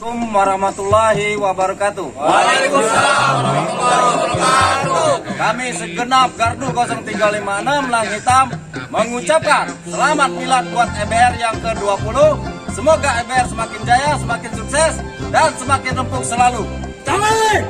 Assalamualaikum warahmatullahi wabarakatuh. Waalaikumsalam warahmatullahi wabarakatuh. Kami segenap Gardu 0356 Lang Hitam mengucapkan selamat milad buat EBR yang ke-20. Semoga EBR semakin jaya, semakin sukses, dan semakin rempuk selalu. Amin.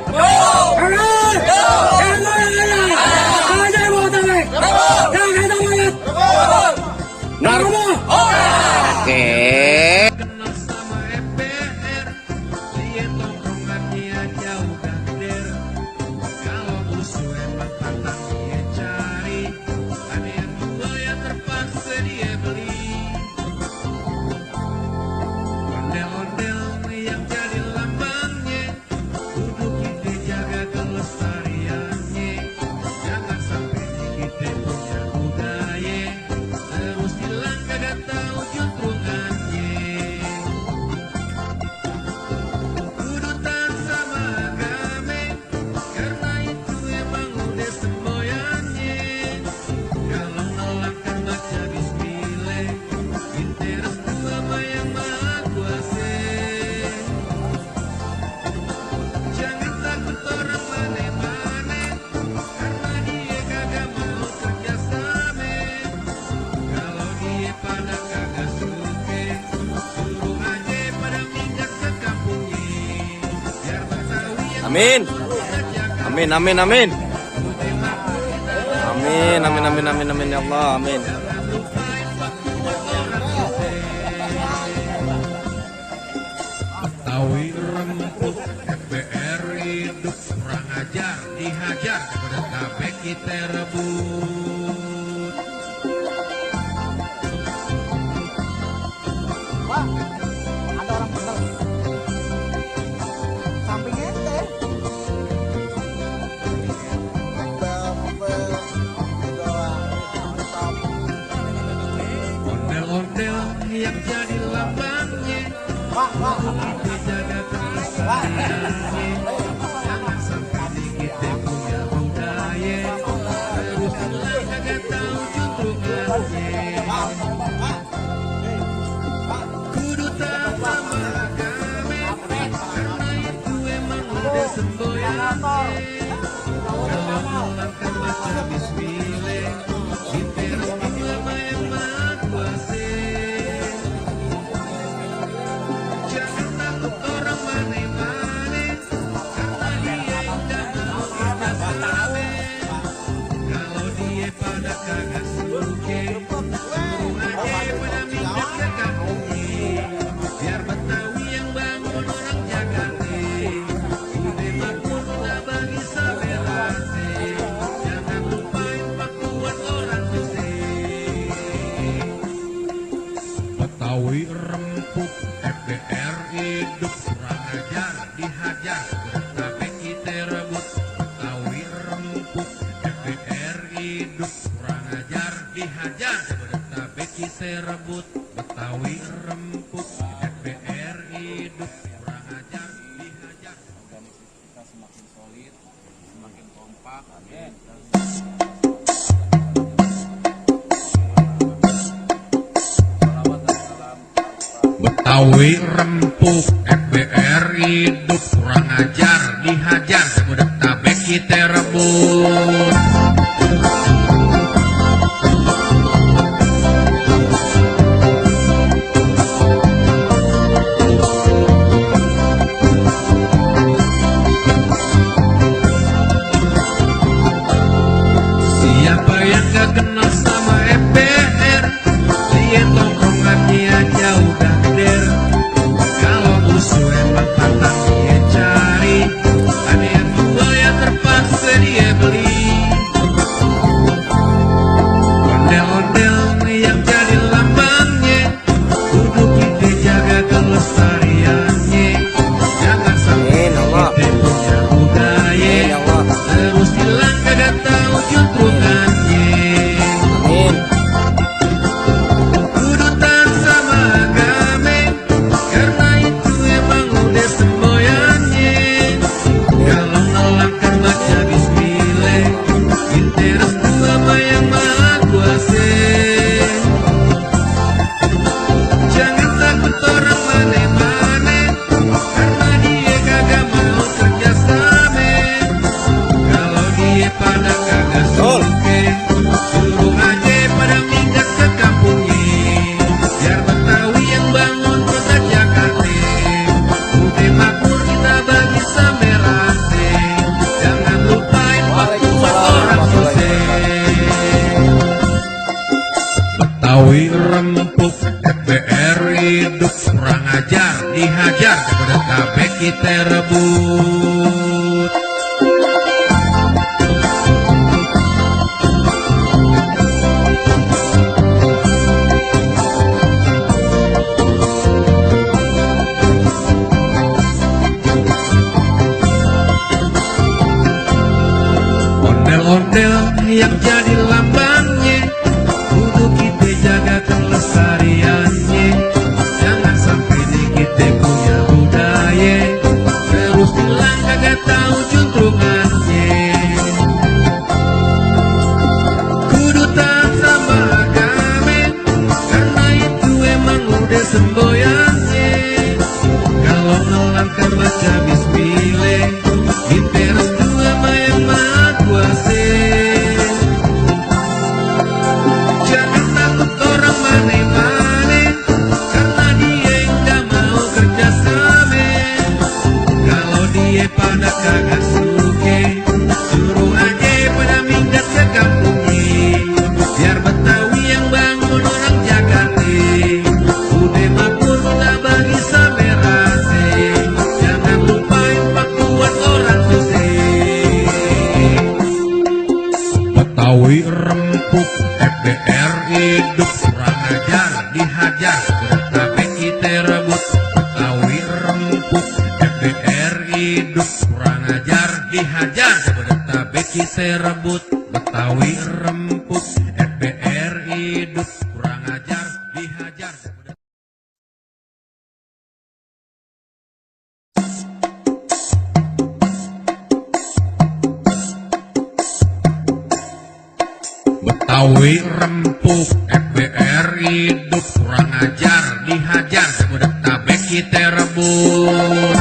Amin, amin, amin. Amin, amin, amin, amin, amin, ya Allah, amin. Betawi rempuk, EBR hidup, kurang ajar, dihajar, kepada kabeh kita rebut. Wah, ada orang bener. Samping ente. Ondel-ondel yang jadi lambangnya, dijaga kelestariannya. Jangan sampai kita punya budaya, terus hilang kagak tahu juntrungannya. Kudu tanpa agama, karena itu emang udah semboyannya. Kalau melangkah baca bismillah, kita restu sama yang maha kuasa. Jangan takut orang mana-mana, karena dia udah mau kita sama. Kalau dia pada kagak suka, suruh aja pada minggat ke kampungnya. Biar Betawi yang bangun orang jaga nih, udah makmur udah bagi sabelase. Jangan lupain pakuan orang Jose. Betawi rempuk, EBR hidup, kurang ajar, dihajar, tapi kita rebut. Betawi rempuk, EBR hidup, kurang ajar, dihajar, tapi kita rebut. Betawi rempuk, EBR hidup, kurang ajar, dihajar. Kita semakin solid, semakin kompak. Betawi rempuk, EBR hidup, kurang ajar, dihajar, udah tabek kita rebut. Siapa yang gak kenal sama EBR, dia tongkrongannya jauh gader. Kalau musuh emang pantang dia cari, ada yang dua yang terpaksa dia beli. Betawi rempuk FBR hidup kurang ajar dihajar kepada kabeh kita rebut. Ondel-ondel yang jadi lambangnya kudu kita jaga kelestariannya. Jangan sampai di kita punya budaya terus hilang kagak tahu juntrungannya. Kudu taat sama agama karena itu emang udah semboyannya. Kalau melangkah baca bismillah kita restu sama yang maha kuasa. Jangan takut orang mane-mane karena dia enggak mau kerja sama. Kalau dia pada kagak suke suruh aja pada minggat ke kampungnya. Biar Betawi yang bangun orang Jakarta udah makmur tak bagi sampai rase. Jangan lupain pakuan orang susah. Betawi rempuk FBR hidup kurang ajar dihajar kabeh kita rebut. Betawi rempuk FBR hidup kurang ajar dihajar kabeh kita rebut. Betawi rempuk FBR hidup kurang ajar dihajar. Betawi rempuk FBR hidup kurang ajar dihajar kabeh kita rebut.